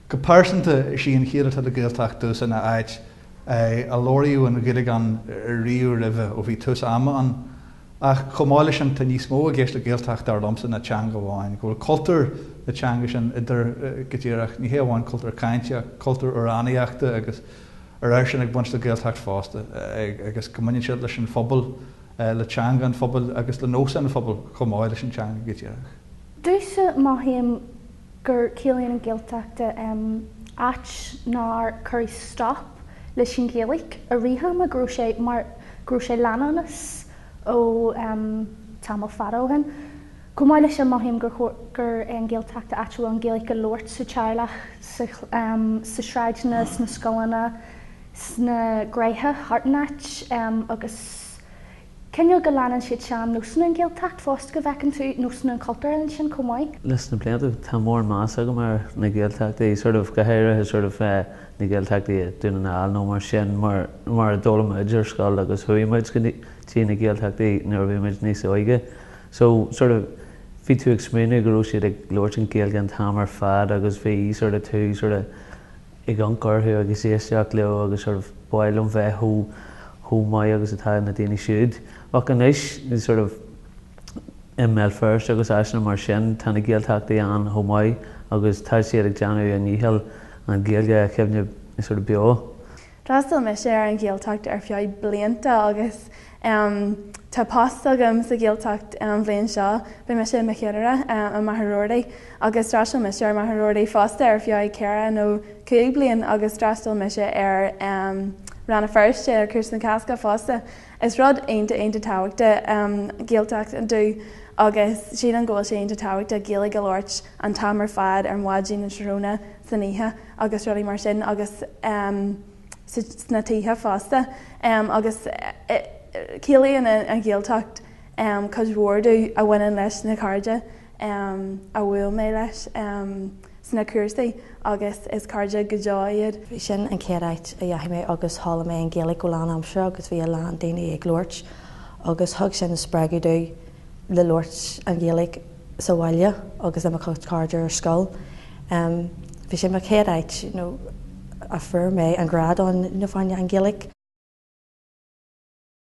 Go pearsanta, is í an chiall atá le Gaeltacht domhsa ná áit a labhraíodh an Ghaeilge ann riamh roimhe, ó bhí tús ama ann. Ach chomh maith leis sin, tá níos mó i gceist le Gaeltacht dar liomsa ná teanga amháin, go bhfuil cultúr na teanga sin idir, go díreach, ní hé amháin cultúr cainte ach cultúr amhránaíochta agus ar air sin ag baint le Gaeltacht fosta agus go mbaineann sé leis an phobal, le teanga an phobail agus le nósanna an phobail chomh maith leis an teanga go díreach. Domhsa mothaím gur ciallaíonn an Ghaeltacht áit nár cuireadh stop leis an Ghaeilge i rith ama, go raibh sé mar, go raibh sé leanúnach ó tamall fada ó shin. Chomh maith leis sin mothaím gur chóir, gur é an Ghaeltacht áit a bhfuil an Ghaeilge á labhairt sa teaghlach, sa, sa sráideanna, sna scoileanna, sna gnóthaí thart an áit agus cineál go leanann siad sean-nósanna an Ghaeltacht fosta, go bhfeiceann tú nósanna an chultúir ansin chomh maith. Leis na blianta tá mórán meas agam ar na Gaeltachtaí, sort of, go háirithe sort of na Gaeltachtaí i Dún na nGall nó mar sin mar mar a d'fhoghlaim muid ar scoil agus chuaigh muid go dtí na Gaeltachtaí nuair a bhí muid níos óige. So sort of bhí tú ag smaoineamh go raibh siad ag labhairt an Ghaeilge an t-am ar fad agus bhí sort of tú sort of ag amharc orthu agus éisteacht leo agus sort of ba mhaith liom bheith chomh chomh maith agus atá na daoine siúd. Ach anois sort of i mBéal Feirste agus áiteanna mar sin tá na Gaeltachtaí ann chomh maith agus tá siad ag déanamh a ndícheall an Ghaeilge a choinneáil sort of beo. D'fhreastail mise ar an Ghaeltacht ar feadh blianta agus tá post agam sa Ghaeltacht an bhliain seo. Beidh mise i mo cheannaire i Machaire Rabhartaigh agus d'fhreastail mise ar Machaire Rabhartaigh fosta ar feadh 4 nó 5 bliain agus d'fhreastail mise ar Rann na Feirste ar Chúrsa na Cásca fosta. Is rud iontach iontach tábhachtach Gaeltacht domh agus sílim go bhfuil sé iontach tábhachtach Gaeilge a labhairt an t-am ar fad ar maidin an tráthnóna san oíche. agus rudaí mar sin agus sna tithe fosta agus ciallaíonn an Ghaeltacht cuid mhór domh a bhaineann leis na cairde a bhuail mé leis sna cúrsaí agus is cairde go deo iad. Bhí sin an chéad áit a dheachaigh mé agus chuala mé an Ghaeilge go lánaimseartha agus bhí a lán daoine ag labhairt agus thug sin spreagadh domh le labhairt an Ghaeilge sa bhaile agus le mo chuid cairde ar scoil. Bhí sé mo chéad áit you know a fuair mé an grá don you know fá choinne an Ghaeilge.